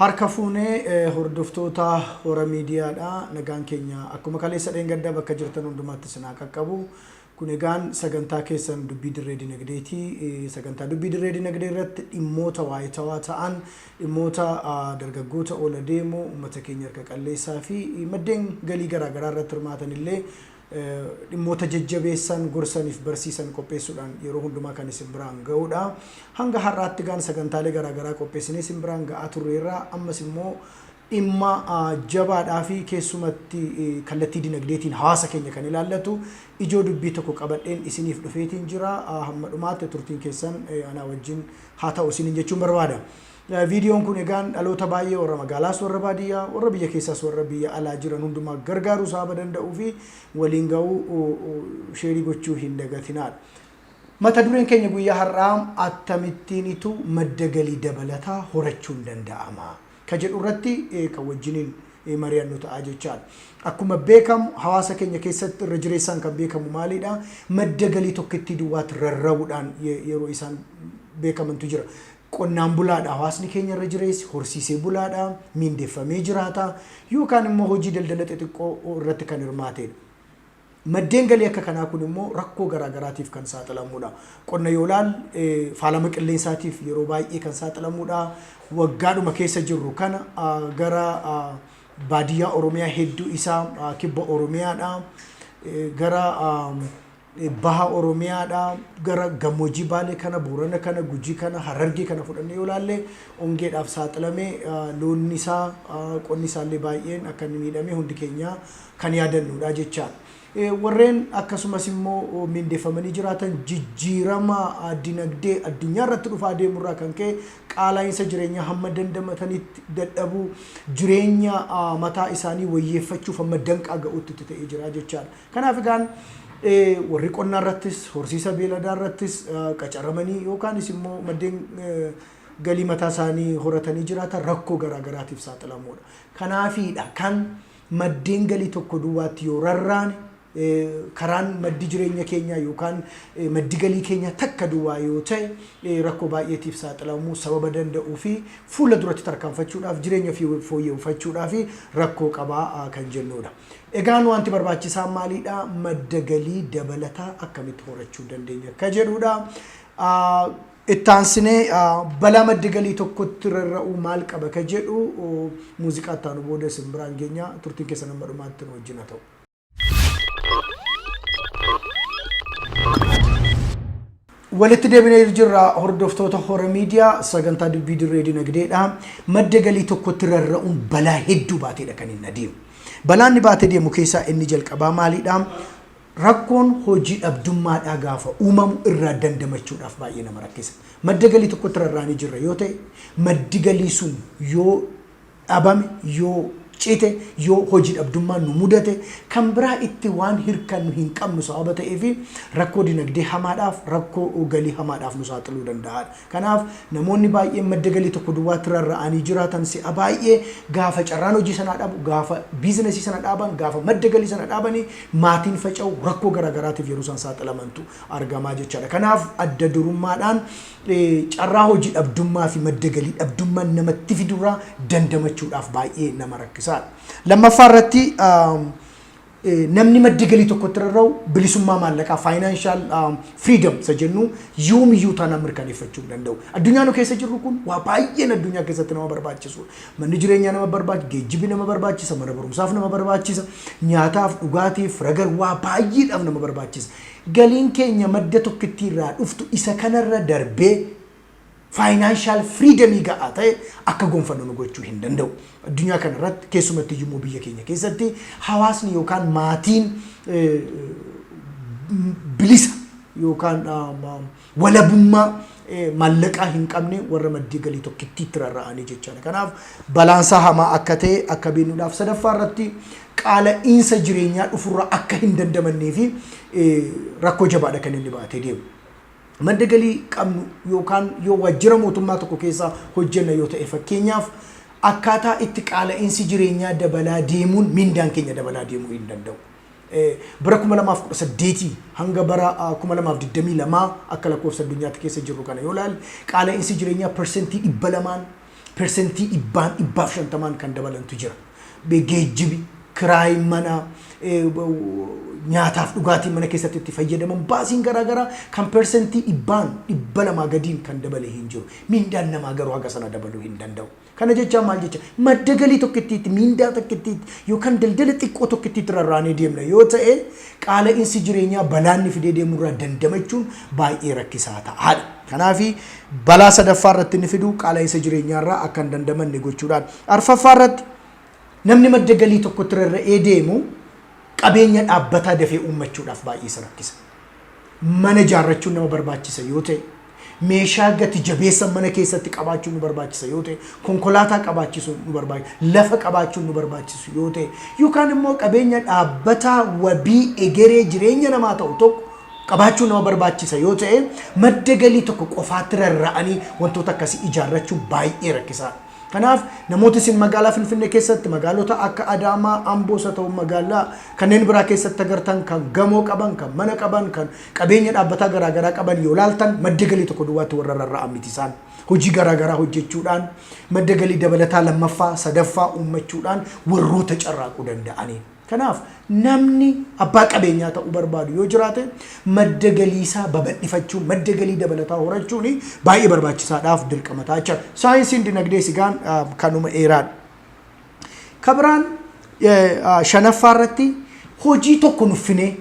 Harka fuunee hordoftoota Hora Miidiyaadha. Nagaan keenya akkuma kaleessa dheengaddaa bakka jirtan hundumaatti isin haa qaqqabu. Kun egaan sagantaa keessan Dubbii Dirree Dinagdeeti. Sagantaa Dubbii Dirree Dinagdee irratti dhimmoota waayitawaa ta'an, dhimmoota dargaggoota oola deemoo, uummata keenya harka qalleessaa fi maddeen galii garaagaraa irratti hirmaatan illee dhimmoota jajjabeessan, gorsaniif barsiisan qopheessuudhaan yeroo hundumaa kan isin biraan ga'uudha. Hanga har'aatti gaan sagantaalee garaagaraa qopheessinee isin biraan ga'aa turreerra. Ammas immoo dhimma jabaadhaa fi keessumatti kallattii dinagdeetiin hawaasa keenya kan ilaallatu ijoo dubbii tokko qabadheen isiniif dhufeetiin jira. Hamma dhumaatti turtiin keessan anaa wajjin haa ta'u isiniin jechuun barbaada. Viidiyoon kun egaan dhaloota baay'ee warra magaalaas warra baadiyyaa warra biyya keessaas warra biyya alaa jiran hundumaa gargaaruu sababa danda'uu fi waliin ga'uu sheerii gochuu hin dagatinaadha. Mata dureen keenya guyyaa har'aa akkamittiinitu madda galii dabalataa horachuun danda'ama ka jedhu irratti kan wajjiniin mari'annu ta'a jechaadha. Akkuma beekamu hawaasa keenya keessatti irra jireessaan kan beekamu maalidha? Madda galii tokkittii duwwaatti rarra'uudhaan yeroo isaan beekamantu jira. Qonnaan bulaadha hawaasni keenya irra jireessi, horsiisee bulaadha, miindeffamee jiraata yookaan immoo hojii daldala xixiqqoo irratti kan hirmaatedha. Maddeen galii akka kanaa kun immoo rakkoo garaagaraatiif kan saaxilamudha. Qonna yoo ilaalle faalama qilleensaatiif yeroo baay'ee kan saaxilamudha. Waggaadhuma keessa jirru kana gara baadiyyaa Oromiyaa hedduu isaa kibba Oromiyaadha. Gara baha Oromiyaadha. Gara gammoojjii Baalee kana, Boorana kana, Gujii kana, Harargee kana fudhannee yoo ilaalle hongeedhaaf saaxilamee loonni isaa qonni isaallee baay'een akka inni miidhame hundi keenya kan yaadannudha jechaadha. Warreen akkasumas immoo miindeffamanii jiraatan jijjiirama dinagdee addunyaa irratti dhufaa deemurraa kan ka'e qaala'iinsa jireenyaa hamma dandamatanitti dadhabuu, jireenya mataa isaanii wayyeeffachuuf hamma danqaa ga'utti itti ta'ee jira jechaadha. Kanaaf egaan warri qonnaa irrattis horsiisa beeladaa irrattis qacaramanii yookaanis immoo maddeen galii mataa isaanii horatanii jiraatan rakkoo garaagaraatiif saaxilamuudha. Kanaafiidha kan maddeen galii tokko duwwaatti yoo rarraane, karaan maddi jireenya keenyaa yookaan maddi galii keenyaa takka duwwaa yoo ta'e rakkoo baay'eetiif saaxilamuu sababa danda'uu fi fuula duratti tarkaanfachuudhaaf jireenya fooyyeffachuudhaaf rakkoo qabaa kan jennudha. Egaan wanti barbaachisaan maalidha? Madda galii dabalataa akkamitti horachuu dandeenya ka jedhudha. Ittaansinee balaa madda galii tokkotti rarra'uu maal qaba ka jedhu muuziqaa ittaanu booda isin biraan geenya. Turtiin keessan hamma dhumaatti nu wajjin haa ta'u. Walitti deebinee jirra hordoftoota Hora Miidiyaa, sagantaa Dubbii Dirree Dinagdeedha. Madda galii tokkotti rarra'uun balaa hedduu baateedha kan inni adeemu. Balaa inni baatee deemu keessaa inni jalqabaa maalidha? Rakkoon hojii dhabdummaadhaa gaafa uumamu irraa dandamachuudhaaf baay'ee nama rakkisa. Madda galii tokkotti rarra'anii jirra yoo ta'e, maddi galii sun yoo dhabame, yoo cite, yoo hojii dhabdummaan nu mudate, kan biraa itti waan hirkannu hin qabnu sababa ta'eef rakkoo dinagdee hamaadhaaf, rakkoo galii hamaadhaaf nu saaxiluu danda'aadha. Kanaaf namoonni baay'een madda galii tokko duwwaatti rarra'anii jiraatan si'a baay'ee gaafa carraan hojii sanaa dhabu, gaafa biizinasii sana dhaaban, gaafa madda galii sana dhaabanii maatiin faca'u, rakkoo garaagaraatiif yeroo isaan saaxilamantu argamaa jechaadha. Kanaaf adda durummaadhaan carraa hojii dhabdummaa fi madda galii dhabdummaan namatti fidurraa dandamachuudhaaf baay'ee nama rakkisaadha. Lammaffaa irratti namni madda galii tokkotti rarra'u bilisummaa maallaqaa, financial freedom isa jennu, yoomiyyuu taanaan mirkaneeffachuu hin danda'u. Addunyaa nu keessa jirru kun waa baay'een addunyaa keessatti nama barbaachisudha. Manni jireenyaa nama barbaachisa, geejjibi nama barbaachisa, mana barumsaaf nama barbaachisa, nyaataaf, dhugaatiif, ragar waa baay'eedhaaf nama barbaachisa. Galiin keenya madda tokkittii irraa dhuftu isa kanarra darbee financial freedomii ga'aa ta'e akka gonfannu nu gochuu hin danda'u. Addunyaa kana irratti keessumatti iyyuu biyya keenya keessatti hawaasni yookaan maatiin bilisa yookaan walabummaa maallaqaa hin qabne warra maddii galii tokkittiitti rarra'anii jechaadha. Kanaaf balaansaa hamaa akka ta'e akka beeknuudhaaf. Sadaffaa irratti qaala'iinsa jireenyaa dhufurraa akka hin dandamannee fi rakkoo jabaadha kan inni baatee deemu. Madda galii qabnu yookaan yoo waajjira mootummaa tokko keessa hojjenna yoo ta'e, fakkeenyaaf akkaataa itti qaala'iinsi jireenyaa dabalaa deemuun miindaan keenya dabalaa deemuu hin danda'u. Bara 2018 hanga bara 2022 akka lakkoofsa addunyaatti keessa jirru kana yoo ilaalle, qaala'iinsi jireenyaa 200% Persentii dhibbaan 150n kan dabalantu jira. Geejjibi, kiraayin manaa, nyaataaf dhugaatiin mana keessatti itti fayyadaman baasiin garaagaraa kan persentii dhibbaan 200 gadiin kan dabale hin jiru. Miindaan namaa garuu haga sana dabaluu hin danda'u. Kana jechaan maal jecha? Madda galii tokkittiitti, miindaa tokkittiitti yookaan daldala xiqqoo tokkittiitti rarraanee deemna yoo ta'e qaala'insi jireenyaa balaanni fidee deemurraa dandamachuun baay'ee rakkisaa ta'aadha. Kanaaf balaa sadaffaa irratti inni fidu qaala'insa jireenyaarraa akka hin dandamanne gochuudhaan. Arfaffaa irratti namni madda galii tokkotti rarra'ee deemu qabeenya dhaabbataa dafee uummachuudhaaf baay'ee isa rakkisa. Mana ijaarrachuun nama barbaachisa yoo ta'e, meeshaa gati jabeessa mana keessatti qabaachuun nu barbaachisa yoo ta'e, konkolaataa qabaachisuun nu barbaachisa, lafa qabaachuun nu barbaachisu yoo ta'e, yookaan immoo qabeenya dhaabbataa wabii egeree jireenya namaa ta'u tokko qabaachuun nama barbaachisa yoo ta'e, madda galii tokko qofaatti rarra'anii wantoota akkasii ijaarrachuun baay'ee rakkisaadha. Kanaaf namoota isin magaalaa Finfinnee keessatti magaalota akka Adaamaa, Amboos haa ta'u magaalaa kanneen biraa keessatti agartan kan gamoo qaban, kan mana qaban, kan qabeenya dhaabbataa garaagaraa qaban yoo laaltan madda galii tokko duwwaatti warra rarra'an miti isaan. Hojii garaagaraa hojjechuudhaan madda galii dabalataa lammaffaa, sadaffaa uummachuudhaan warroota carraaquu danda'aniin. Kanaaf namni abbaa qabeenyaa ta'uu barbaadu yoo jiraate madda galii isaa babal'ifachuun, madda galii dabalataa horachuun baay'ee barbaachisaadhaaf dirqama ta'a jechuudha. Saayinsiin dinagdee sigaan kanuma eeraadha. Kabiraan shanaffaa irratti hojii tokko nuffinee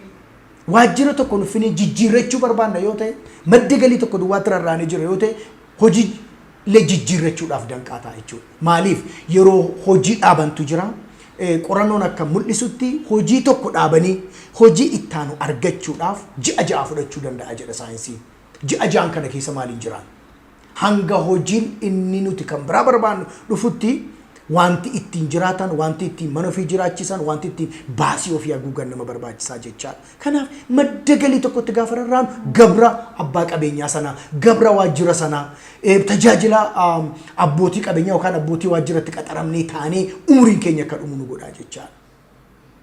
waajjira tokko nuffinee jijjiirrachuu barbaanna yoo ta'e madda galii tokko duwwaatti rarraanee jira yoo ta'e hojii illee jijjiirrachuudhaaf danqaa ta'a jechuudha. Maaliif yeroo hojii dhaabantu jira. Qorannoon akka mul'isutti hojii tokko dhaabanii hojii ittaanu argachuudhaaf ji'a 6 fudhachuu danda'a jedha saayinsiin. Ji'a 6n kana keessa maaliin jiraan? Hanga hojiin inni nuti kan biraa barbaannu dhufutti wanti ittiin jiraatan, wanti ittiin mana ofii jiraachisan, wanti ittiin baasii ofii haguugan nama barbaachisaa jechaadha. Kanaaf madda galii tokkotti gaafa rarraanu gabra abbaa qabeenyaa sanaa, gabra waajjira sanaa, tajaajila abbootii qabeenyaa yookaan abbootii waajjiratti qaxaramnee taanee umuriin keenya akka dhumu nu godhaa jechaadha.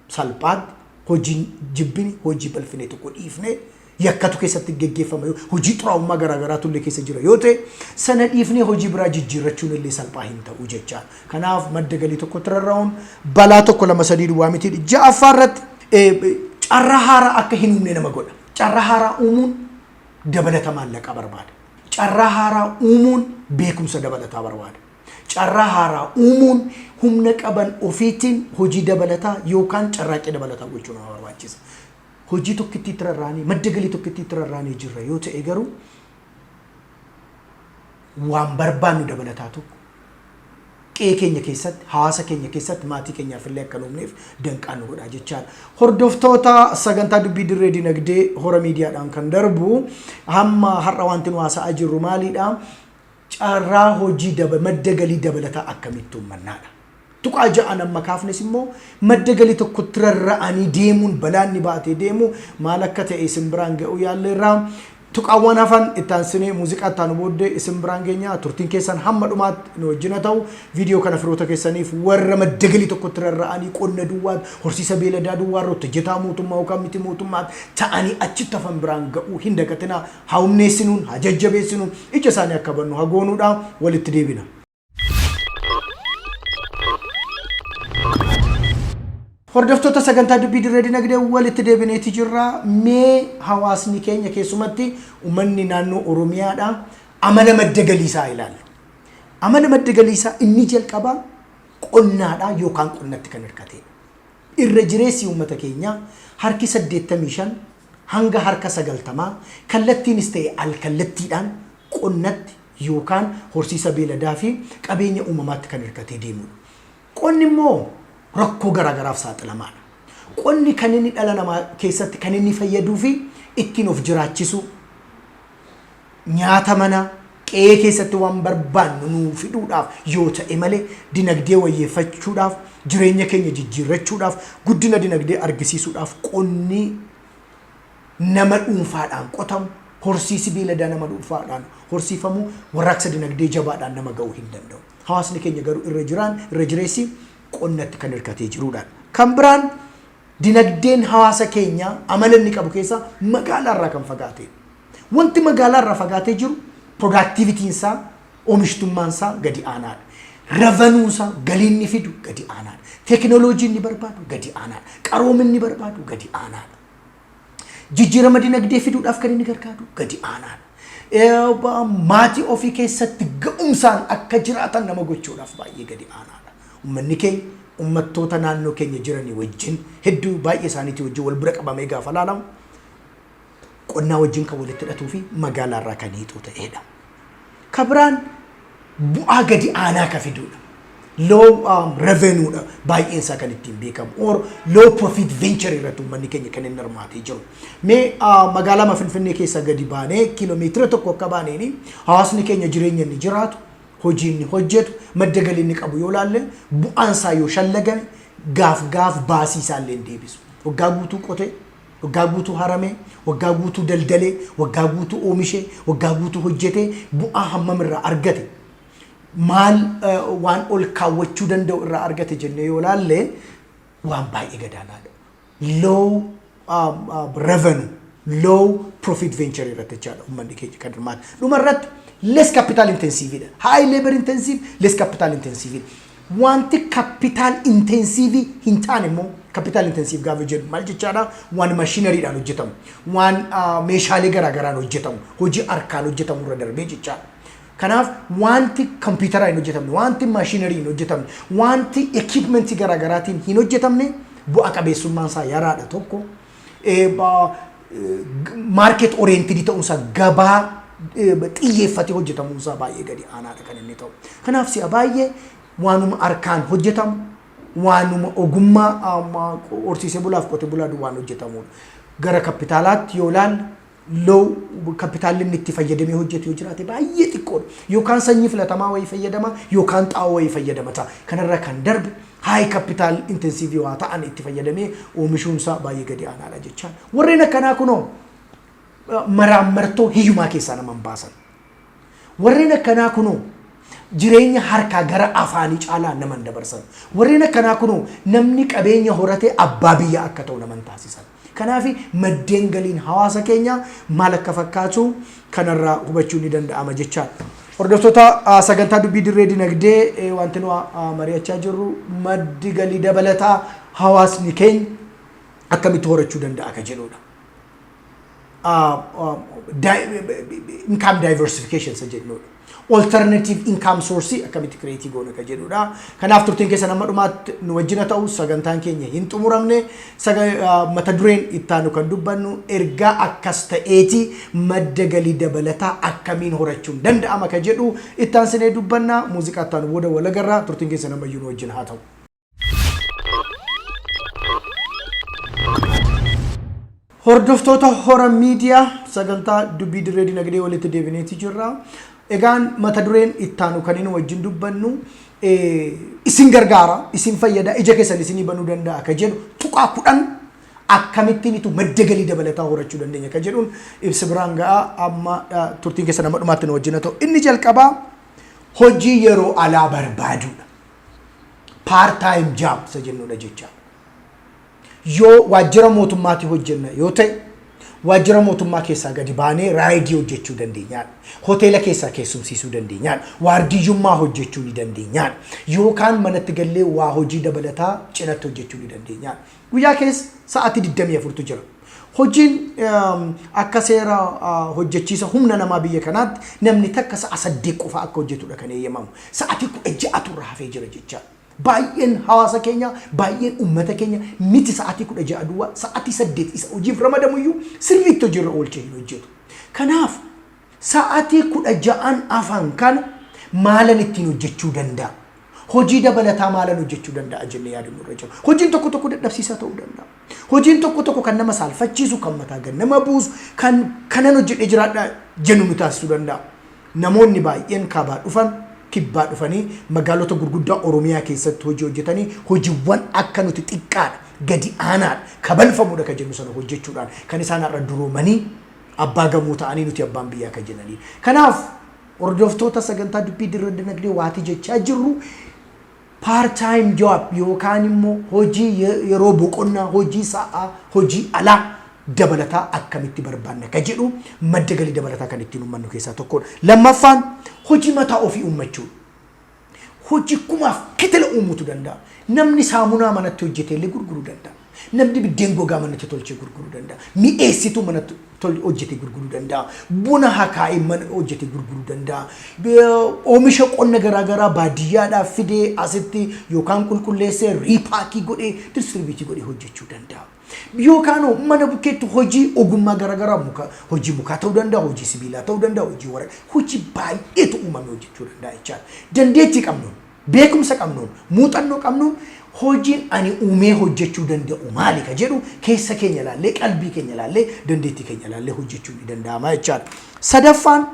Salphaatti hojii jibbine, hojii balfine tokko dhiifnee yakkatu keessatti geggeeffama yoo hojii xuraa'ummaa garaagaraatu illee keessa jira yoo ta'e sana dhiifnee hojii biraa jijjiirrachuun illee salphaa hin ta'u jechaadha. Kanaaf madda galii tokkotti rarra'uun balaa tokko lama sadii duwwaa miti. Ja'affaa irratti carraa haaraa akka hin uumne nama godha. Carraa haaraa uumuun dabalata maallaqaa barbaada. Carraa haaraa uumuun beekumsa dabalataa barbaada. Carraa haaraa uumuun humna qaban ofiitiin hojii dabalataa yookaan carraaqqii dabalataa gochuu nama barbaachisa. Hojii tokkittiitti rarraanee madda galii tokkittiitti rarraanee jirra yoo ta'e garuu waan barbaannu dabalataa tokko qe'ee keenya keessatti, hawaasa keenya keessatti, maatii keenyaaf illee akka nuumneef danqaa nu godha jechaadha. Hordoftoota sagantaa dubbii dirree dinagdee hora miidiyaadhaan kan darbu hamma har'a wanti nu haasa'aa jirru maalidha? Carraa hojii madda galii dabalataa akkamitti uummannaadha. Tuqaa ja'an amma kaafnes immoo madda galii tokkotti rarra'anii deemuun balaan ni baatee deemu maal akka ta'e isin biraan ga'uu yaalleerraa. Tuqaawwan hafan itti aansinee muuziqaa itti aanu booddee isin biraan geenya. Turtiin keessan hamma dhumaatti nu wajjin haa ta'u. Viidiyoo kana firoota keessaniif warra madda galii tokkotti rarra'anii qonna duwwaatti, horsiisa beeladaa duwwaa irratti hojjetaa mootummaa yookaan miti mootummaatti ta'anii achitti hafan biraan ga'uu hin dagatinaa. Haa humneessinuun, haa jajjabeessinuun, ija isaanii akka bannu haa goonuudha. Walitti deebina. Hordoftoota sagantaa dubbii dirree dinagdee walitti deebineeti jirra. Mee hawaasni keenya keessumatti uummanni naannoo Oromiyaadha amala madda galii isaa ilaallu. Amala madda galii isaa inni jalqabaa qonnaadha yookaan qonnatti kan hirkatedha. Irra jireessi uummata keenyaa harki 85 hanga harka 90 kallattiinis ta'e al-kallattiidhaan qonnatti yookaan horsiisa beeladaa fi qabeenya uumamaatti kan hirkatee deemudha. Qonni immoo rakkoo garaagaraaf saaxilamaadha. Qonni kan inni dhala namaa keessatti kan inni fayyaduu fi ittiin of jiraachisuu, nyaata mana qe'ee keessatti waan barbaannu nuu fiduudhaaf yoo ta'e malee dinagdee wayyeeffachuudhaaf, jireenya keenya jijjiirrachuudhaaf, guddina dinagdee argisiisuudhaaf qonni nama dhuunfaadhaan qotamu, horsiisi beeladaa nama dhuunfaadhaan horsiifamu warraaqsa dinagdee jabaadhaan nama ga'uu hin danda'u. Hawaasni keenya garuu irra jiraan irra jireessi qonnatti kan hirkatee jiruudha. Kan biraan dinagdeen hawaasa keenyaa amala inni qabu keessaa magaalaa irraa kan fagaatedha. Wanti magaalaa irraa fagaatee jiru productivityn isaa oomishtummaan isaa gadi aanaadha. Revenue isaa, galiin inni fidu gadi aanaadha. Teekinooloojii inni barbaadu gadi aanaadha. Qaroomni inni barbaadu gadi aanaadha. Jijjiirama dinagdee fiduudhaaf kan inni gargaaru gadi aanaadha. Maatii ofii keessatti ga'umsaan akka jiraatan nama gochuudhaaf baay'ee gadi aanaadha. Uummanni keenya uummattoota naannoo keenya jiranii wajjin, hedduu baay'ee isaaniitii wajjin wal bira qabamee gaafa ilaalamu, qonnaa wajjin kan walitti hidhatuu fi magaalaarraa kan hiixuu ta'edha. Ka biraan bu'aa gadi aanaa ka fiduudha. Low revenue dha baay'een isaa kan ittiin beekamu, or low profit venture irratti uummanni keenya kan inni hirmaatee jiru. Mee magaalaa Finfinnee keessaa gadi baanee kiiloomeetira 1 akka baaneeni hawaasni keenya jireenya inni jiraatu, hojii inni hojjetu, madda galii inni qabu yoo laalle, bu'aan isaa yoo shallagame gaaf gaaf baasii isaa illee hin deebisu. Waggaa guutuu qotee, waggaa guutuu haramee, waggaa guutuu daldalee, waggaa guutuu oomishee, waggaa guutuu hojjetee bu'aa hammam irraa argate, maal waan ol kaawwachuu danda'u irraa argate jennee yoo laalle, waan baay'ee gadaanaadha. Low revenue, low profit venture irratti jechaadha uummanni keenya kan hirmaate. Dhuma irratti less capital intensive dha. High labor intensive, less capital intensive. Wanti capital intensive hin taane immoo, capital intensive gaafa jedhu maal jechaadha? Waan machineryidhaan hojjetamu, waan meeshaalee garaagaraan hojjetamu, hojii harkaan hojjetamu irra darbee jechaadha. Kanaaf wanti kompiitaraan hin hojjetamne, wanti machinery hin hojjetamne, wanti equipmentii garaagaraatiin hin hojjetamne bu'a qabeessummaan isaa yaraadha tokko. Market oriented ta'uunsaa, gabaa xiyyeeffatee hojjetamuunsaa baay'ee gadi aanaadha kan inni ta'u. Kanaaf si'a baay'ee waanuma harkaan hojjetamu, waanuma ogummaa horsiisee bulaaf qote bulaa duwwaan hojjetamudha. Gara kapitaalaatti yoo ilaalle, low kapitaalli inni itti fayyadamee hojjetu yoo jiraate baay'ee xiqqoodha. Yookaan sanyii filatamaa wayii fayyadama yookaan xaa'oo wayii fayyadama ta'a. Kanarra kan darbe high capital intensive waa ta'an itti fayyadamee oomishuunsaa baay'ee gadi aanaadha jechaan. Warreen akkanaa kunoo maraammartoo hiyyumaa keessaa nama hin baasan. Warreen akkanaa kunoo jireenya harkaa gara afaanii caalaa nama hin dabarsan. Warreen akkanaa kunoo namni qabeenya horatee abbaa biyya akka ta'u nama hin taasisan. Kanaaf maddeen galiin hawaasa keenya maal akka fakkaatu kanarraa hubachuun ni danda'ama jechaadha. Hordoftoota sagantaa Dubbii Dirree Dinagdee, wanti nu mari'achaa jirru maddi galii dabalataa hawaasni keenya akkamitti horachuu danda'a ka jedhudha. Income diversification isa jennudha. Alternative income source akkamitti create goona ka jedhudha. Kanaaf turtiin keessan amma dhumaatti nu wajjina ta'u. Sagantaan keenya hin xumuramne. Mata dureen ittaanu kan dubbannu ergaa akkas ta'eeti madda galii dabalataa akkamiin horachuun danda'ama ka jedhu ittaansinee dubbanna. Muuziqaa ittaanu booda walagarraa. Turtiin keessan ammayyuu nu wajjin haa ta'u. Hordoftoota Hora Miidiyaa, sagantaa Dubbii Dirree Dinagdee walitti deebineeti jirra. Egaan mata dureen ittaanu kan inni wajjin dubbannu isin gargaara, isin fayyada, ija keessan isinii banuu danda'a ka jedhu, tuqaa 10 akkamittiin itu madda galii dabalataa horachuu dandeenya ka jedhuun ibsa biraan ga'a. Amma turtiin keessan amma dhumaatti nu wajjin haa ta'u. Inni jalqabaa hojii yeroo alaa barbaaduudha. Part time job isa jennudha jechaadha. Yoo waajjira mootummaatti hojjenna yoo ta'e, waajjira mootummaa keessaa gadi baanee ride hojjechuu dandeenyaadha. Hoteela keessaa keessumsiisuu dandeenyaadha. Waardiyyummaa hojjechuu ni dandeenyaadha. Yookaan manatti gallee waa hojii dabalataa cinatti hojjechuu ni dandeenyaadha. Guyyaa keessa sa'aatii 24tu jira. Hojiin akka seera hojjechiisa humna namaa biyya kanaatti namni takka sa'a 8 qofa akka hojjetudha kan eeyyamamu. Sa'aatii 16tu irra hafee jira jechaadha. Baay'een hawaasa keenya, baay'een uummata keenya miti sa'aatii 16 duwwaa, sa'aatii 8 isa hojiif ramadamu iyyuu sirriitti hojiirra oolchee hin hojjetu. Kanaaf sa'aatii 16n afan kana maalan ittiin hojjechuu danda'a? Hojii dabalataa maalan hojjechuu danda'a jennee yaaduu nurra jira. Hojiin tokko tokko dadhabsiisaa ta'uu danda'a. Hojiin tokko tokko kan nama saalfachiisu, kan mataa gad nama buusu, kan kanan hojjedhee jiraadha jennu nu taasisuu danda'a. Namoonni baay'een kaabaa dhufan, kibbaa dhufanii magaalota gurguddaa Oromiyaa keessatti hojii hojjetanii, hojiiwwan akka nuti xiqqaadha, gadi aanaadha, kabalfamuudha kan jennu sana hojjechuudhaan kan isaan har'a duroomanii abbaa gamoo ta'anii nuti abbaan biyyaa kan jedhanii. Kanaaf hordoftoota sagantaa Dubbii Dirree Dinagdee, waatii jechaa jirru part time job yookaan immoo hojii yeroo boqonnaa, hojii sa'aa, hojii alaa dabalataa akkamitti barbaanna ka jedhu madda galii dabalataa kan ittiin uummannu keessaa tokkodha. Lammaffaan hojii mataa ofii uummachuudha. Hojii kumaaf kitila uumuutu danda'a. Namni saamunaa manatti hojjetee illee gurguruu danda'a. Namni biddeen gogaa manatti tolchee gurguruu danda'a. Mi'eessituu manatti hojjetee gurguruu danda'a. Buna hakaa'ee mana hojjetee gurguruu danda'a. Oomisha qonna garaagaraa baadiyyaadhaa fidee asitti yookaan qulqulleessee, repack godhee, distribute godhee hojjechuu danda'a. Yookaan mana bukkeetti hojii ogummaa garaagaraa, muka, hojii mukaa ta'uu danda'a, hojii sibiilaa ta'uu danda'a, hojii waraqaa, hojii baay'eetu uumame hojjechuu danda'a jechaadha. Dandeettii qabnuun, beekumsa qabnuun, muuxannoo qabnuun hojiin ani uumee hojjechuu danda'u maali ka jedhu keessa keenya ilaallee, qalbii keenya ilaallee, dandeettii keenya ilaallee hojjechuu ni danda'ama jechaadha. Sadaffaan,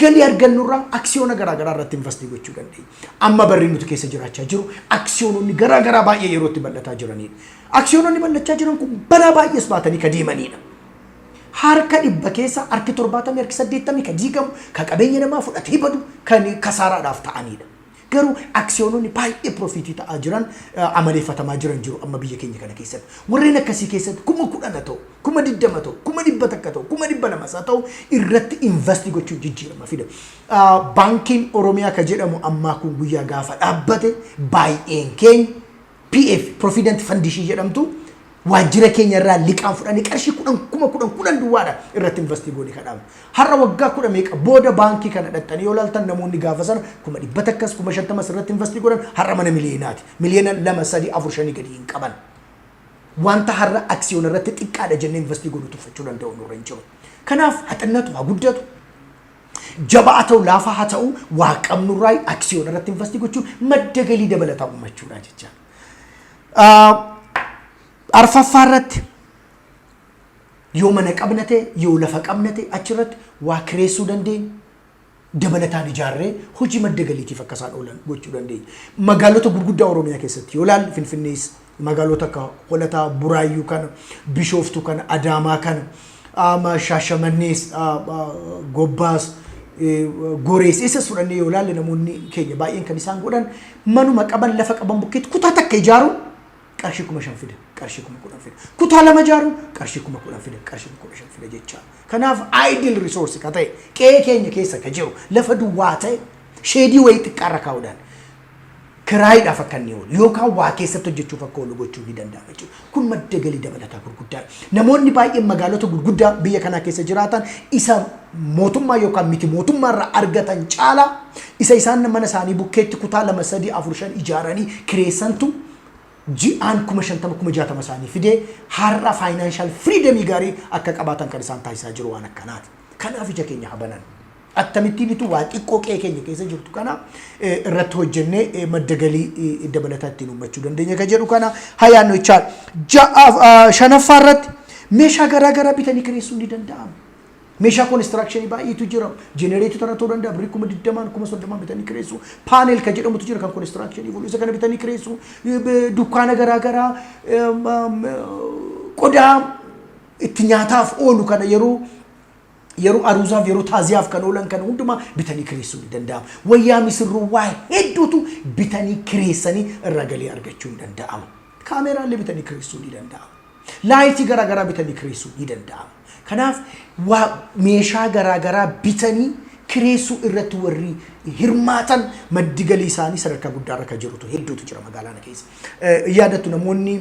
galii argannurraa aksiyoona garaagaraa irratti invest gochuu dandeenya. Amma barri nuti keessa jiraachaa jiru aksiyoononni garaagaraa baay'ee yeroo itti bal'ataa jiranidha. Aksiyoononni bal'achaa jiran kun balaa baay'ees baatanii ka deemanidha. Harka 100 keessa harki 70, harki 80 ka diigamu, ka qabeenya namaa fudhatee badu, kan kasaaraadhaaf ta'anidha. Garuu aksiyoononni baay'ee profit ta'aa jiran, amaleeffatamaa jiran jiru amma biyya keenya kana keessatti. Warreen akkasii keessatti 10,000 haa ta'u, 20,000 ta'u, 100,000 ta'u, 200,000 haa ta'u, irratti invest gochuun jijjiirama fida. Baankiin Oromiyaa ka jedhamu ammaa kun guyyaa gaafa dhaabbate baay'een keenya PF, Provident Fund ishii jedhamtu, waajjira keenya irraa liqaan fudhanii qarshii 10, 10,000 10 duwwaadha irratti invest goone kadhamu. Har'a waggaa kudha meeqa booda baankii kana dhattanii yoo ilaaltan, namoonni gaafa sana 100,000s 50,000s irratti invest godhan har'a mana miliyoonaati. Miliyoona 2, 3, 4, 5 gadi hin qaban. Wanta har'a aksiyoona irratti xiqqaadha jennee invest godhu tuffachuu danda'u nurra hin jiru. Kanaaf haa xinnatu haa guddatu, jabaa ta'u laafaa haa ta'u, waa qabnurraa aksiyoona irratti invest gochuun madda galii dabalataa uummachuudha jecha. Arfaffaa irratti, yoo mana qabna ta'e, yoo lafa qabna ta'e, achirratti waa kireessuu dandeenya. Dabalataan ijaarree hojii madda galiitiif akka isaan oolan gochuu dandeenya. Magaalota gurguddaa Oromiyaa keessatti yoo ilaalle, Finfinnees, magaalota akka Holataa, Buraayyuu kana, Bishooftuu kana, Adaamaa kana, Shaashamannees, Gobbaas, Gorees eessas fudhannee yoo ilaalle, namoonni keenya baay'een kan isaan godhan manuma qaban, lafa qaban bukkeetti kutaa takka ijaaruun qarshii 5,000 fida, qarshii 10,000 fida. Kutaa lama ijaaruun qarshii 10,000 fida, qarshii 15,000 fida jecha. Kanaaf idle resource ka ta'e, qe'ee keenya keessa ka jiru, lafa duwwaa ta'e, shed wayii xiqqaarra kaa'uudhaan kiraayiidhaaf akka inni oolu yookaan waa keessatti hojjechuuf akka oolu gochuu ni danda'ama jechuudha. Kun madda galii dabalataa gurguddaadha. Namoonni baay'een magaalota gurguddaa biyya kanaa keessa jiraatan isa mootummaa yookaan miti mootummaa irraa argatan caalaa isa isaan mana isaanii bukkeetti kutaa lama, sadii, afur, shan ijaaranii kireessantu ji'aan 50,000, 60,000 isaanii fidee har'a financial freedom gaarii akka qabaatan kan isaan taasisaa jiru waan akkanaati. Kanaaf ija keenya habanan. Akkamittiin itu waa xiqqoo qe'ee keenya keessa jirtu kana irratti hojjennee madda galii dabalataa ittiin uummachuu dandeenya kan jedhu kana hayaannu jechaadha. Shanaffaa irratti, meeshaa garaa garaa bitanii kireessuun ni danda'ama. Meeshaa construction baay'eetu jira. Jenereetara ta'uu danda'a. Birrii 20,000n, 30,000n bitanii kireessu. Panel kan jedhamutu jira kan construction oolu. Isa kana bitanii kireessu. Dukkaana garaa garaa, qodaa itti nyaataaf oolu kana, yeroo aruuzaaf, yeroo taaziyaaf kan oolan kana hundumaa bitanii kireessuu ni danda'ama. Wayyaa misirroo, waa hedduutu bitanii kireessanii irraa galii argachuu ni danda'ama. Kaameraallee bitanii kireessuu ni danda'ama. Light garaa garaa bitanii kireessuu ni danda'ama. Kanaaf waa meeshaa garaa garaa bitanii kireessuu irratti warri hirmaatan maddi galii isaanii sadarkaa guddaa irra kan jirutu hedduutu jira magaalaa kana keessa. Yaadattu, namoonni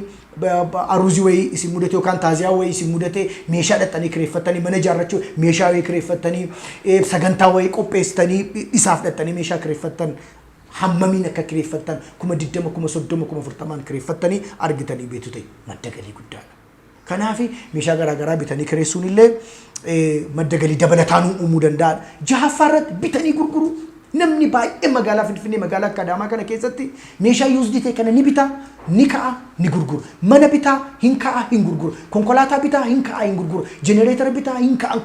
aruuzii wayii isin mudate yookaan taaziyaa wayii isin mudate, meeshaa dhaxxanii kireeffattanii, mana ijaarrachuu meeshaa wayii kireeffattanii, sagantaa wayii qopheessitanii isaaf dhaxxanii meeshaa kireeffattan hammamiin akka kireeffattan, 20,000, 30,000, 40,000n kireeffattanii argitanii beektu ta'e, madda galii guddaadha. Kanaaf meeshaa garaagaraa bitanii kireessuun illee madda galii dabalataan uumuu danda'aadha. Jahaffaa irratti, bitanii gurguruu. Namni baay'ee magaalaa Finfinnee, magaalaa akka Adaamaa kana keessatti meeshaa used ta'e kana ni bitaa, ni ka'a, ni gurgura. Mana bitaa, hin ka'a, hin gurgura. Konkolaataa bitaa, hin ka'a, hin gurgura. Jenereetara bitaa, hin ka'a.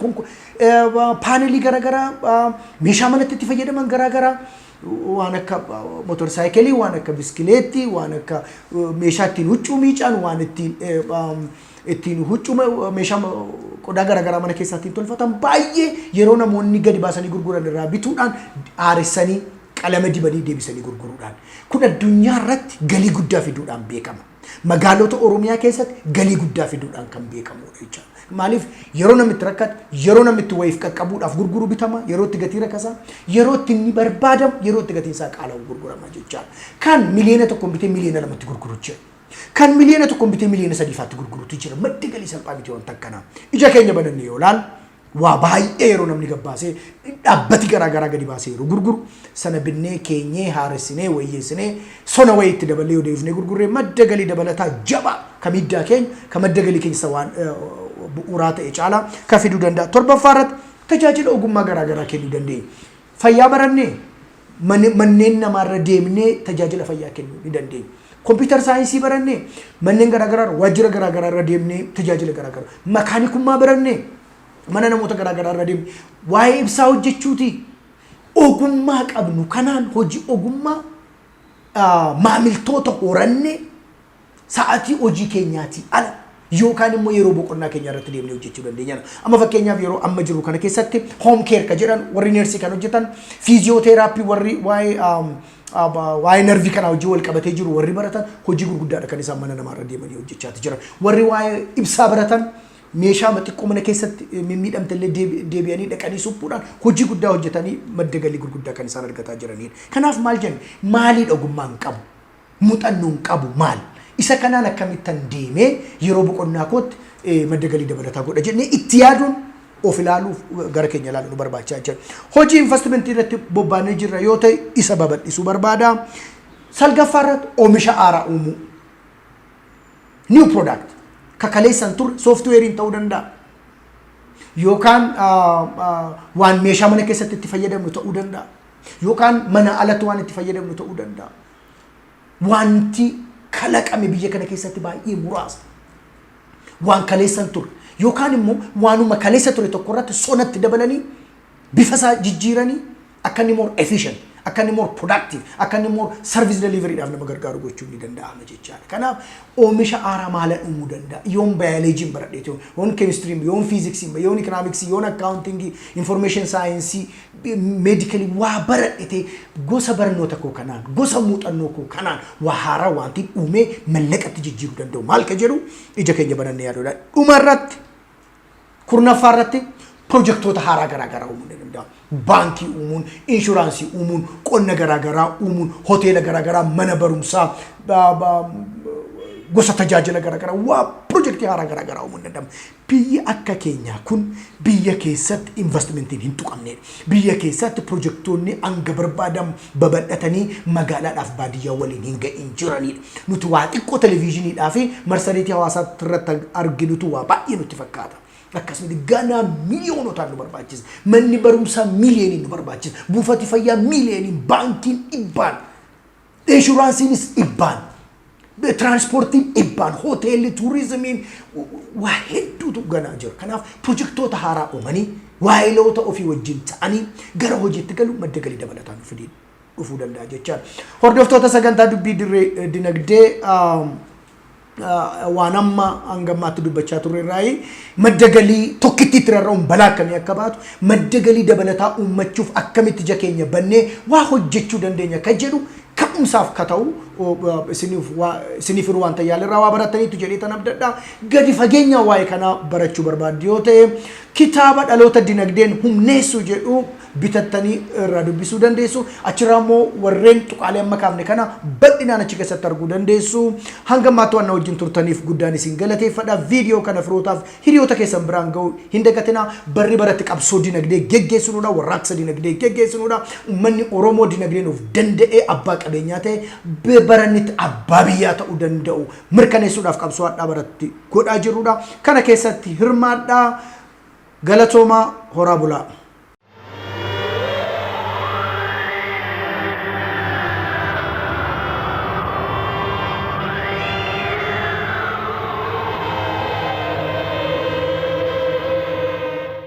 Panel garaagaraa, meeshaa manatti itti fayyadaman garaagaraa, waan akka motorsaayikilii, waan akka biskileettii, waan akka meeshaa ittiin huccuu miican, waan ittiin huccuu, meeshaa qodaa garaagaraa mana keessaa ittiin tolfatan baay'ee yeroo namoonni gadi baasanii gurguran irraa bituudhaan, haaressanii, qalama dibanii deebisanii gurguruudhaan, kun addunyaa irratti galii guddaa fiduudhaan beekama. Magaalota Oromiyaa keessatti galii guddaa fiduudhaan kan beekamudha jechaadha. Maaliif? Yeroo namni itti rakkatu, yeroo namni itti wayiif qaqqabuudhaaf gurguru bitama, yeroo itti gatii rakasa, yeroo itti inni barbaadamu, yeroo itti gatiin isaa qaala'u gurgurama jechaadha. Kan 1 miliyoona bitee 2 miliyoona gurguru jira. Kan 1 miliyoona bitee 3 miliyoona gurgurutu jira. Maddi galii salphaa miti wanta akkanaa. Ija keenya banannee yoo ilaalle, waa baay'ee yeroo namni gabbaasee, dhaabbati garaagaraa gadi baasee yeroo gurguru, sana binnee keenyee, haaressinee, wayyeessinee, sona wayii itti daballee yoo deebifnee gurgurree, madda galii dabalataa jabaa ka miiddaa keenya, ka madda galii keenya isa waan bu'uuraa ta'e caalaa ka fiduu danda'a. Torbaffaa irratti tajaajila ogummaa garaagaraa kennuu dandeenya. Fayyaa barannee manneen namaarra deemnee tajaajila fayyaa kennuu ni dandeenya. Computer science barannee manneen garaagaraa, waajjira garaagaraa irra deemnee tajaajila garaagaraa. Makaanikummaa barannee mana namoota garaagaraa irra deemnee, waa'ee ibsaa hojjechuuti. Ogummaa qabnu kanaan hojii ogummaa maamiltoota horannee sa'atii hojii keenyaatii ala yookaan immoo yeroo boqonnaa keenya irratti deemnee hojjechuu dandeenya. Amma fakkeenyaaf, yeroo amma jiru kana keessatti home care ka jedhan, warri neersii kan hojjetan, physiotherapy, warri waa'ee narvii kanaa hojii wal qabatee jiru warri baratan, hojii gurguddaadha kan isaan mana namaarra deemanii hojjechaati jiran. Warri waa'ee ibsaa baratan meeshaa xiqqoo mana keessatti mimmiidhamte illee deebi'anii dhaqanii suphuudhaan hojii guddaa hojjetanii madda galii gurguddaa kan isaan argataa jiranidha. Kanaaf maal jennu? Maaliidha ogummaan qabu? Muuxannoon qabu maal? Isa kanaan akkamittan deemee yeroo boqonnaa kootti madda galii dabalataa godha jennee itti yaaduun, of ilaaluuf, gara keenya ilaaluun nu barbaachaa jira. Hojii investimentii irratti bobbaanee jirra yoo ta'e, isa babal'isuu barbaada. Salgaffaa irratti oomisha haaraa uumuu. New product. Kakaleessan ture sooftiweeriin ta'uu danda'a. Yookaan waan meeshaa mana keessatti itti fayyadamnu ta'uu danda'a. Yookaan mana alatti waan itti fayyadamnu ta'uu danda'a. Wanti kalaqame biyya kana keessatti baay'ee muraasa. Waan kaleessan ture. Yookaan immoo waanuma kaleessa ture tokko irratti sonatti dabalanii, bifa isaa jijjiiranii, akka inni more efficient, akka inni more productive, akka inni more service deliveryidhaaf nama gargaaru gochuun ni danda'ama jechaadha. Kanaaf oomisha haaraa maalan uumuu danda'a? Yoon baayoloojiin baradhee, yoon keemistiriin, yoon fiiziksiin, yoon ikoonaamiksii, yoon accountingii, information science, medicalii waa baradhete, gosa barnoota koo kanaan, gosa muuxannoo koo kanaan waa haaraa wanti uumee mallaqatti jijjiiruu danda'u maal ka jedhu ija keenya banannee yaaduudha. Dhuma irratti, 10ffaa irratti pirojektoota haaraa garaagaraa uumuun ni danda'ama. Baankii uumuun, inshuraansii uumuun, qonna garaagaraa uumuun, hoteela garaagaraa, mana barumsaa, gosa tajaajila garaagaraa, waa pirojektii haaraa garaagaraa uumuun ni danda'ama. Biyyi akka keenyaa kun biyya keessatti investimentiin hin tuqamnedha. Biyya keessatti pirojektoonni hanga barbaadamu babal'atanii magaalaadhaaf baadiyyaa waliin hin ga'in jiranidha. Nuti waa xiqqoo televezyiiniidhaa fi marsariitii hawaasaa irratti arginutu waa baay'ee nutti fakkaata. Akkasumas ganaa miiliyoonotaan nu barbaachisa. Manni barumsaa miiliyooniin nu barbaachisa. Buufati fayyaa miiliyooniin, baankiin dhibbaan, inshuraansiinis dhibbaan, tiraanspoortiin dhibbaan, hoteelli, turizimiin, waa hedduutu ganaa jira. Kanaaf pirojektoota haaraa uumanii, waayiloota ofii wajjin ta'anii gara hojiitti galu, madda galii dabalataan nu fidii dhufuu danda'a jechaadha. Hordoftoota sagantaa Dubbii Dirree Dinagdee, waan amma hanga ammaatti dubbachaa turre irraa madda galii tokkitti itti rarra'uun balaa akkamii akka baatu, madda galii dabalataa uummachuuf akkamitti ija keenya bannee waa hojjechuu dandeenya kan jedhu ka'umsaaf ka ta'u isiniif yeroo waan tayyaalirraa waa barataniitu jedhee tan abdadha. Gadi fageenyaan waa'ee kanaa barachuu barbaaddu yoo ta'e, kitaaba Dhaloota Dinagdeen Humneessuu jedhu bitattanii irraa dubbisuu dandeessu. Achirraa immoo warreen tuqaalee amma kaafne kana bal'inaan achi keessatti arguu dandeessu. Hanga ammaatti waan na wajjin turtaniif guddaan isin galateeffadha. Viidiyoo kana firootaaf hiriyoota keessan biraan ga'uu hin dagatinaa. Barri baratti qabsoo dinagdee geggeessinudha. Warraaqsa dinagdee geggeessinudha. Uummanni Oromoo dinagdeen of danda'ee abbaa qabeenyaa ta'e barannitti abbaa biyyaa ta'uu danda'u mirkaneessuudhaaf qabsoo hadhaa baratti godhaa jirrudha. Kana keessatti hirmaadhaa. Galatoomaa, horaa bulaa.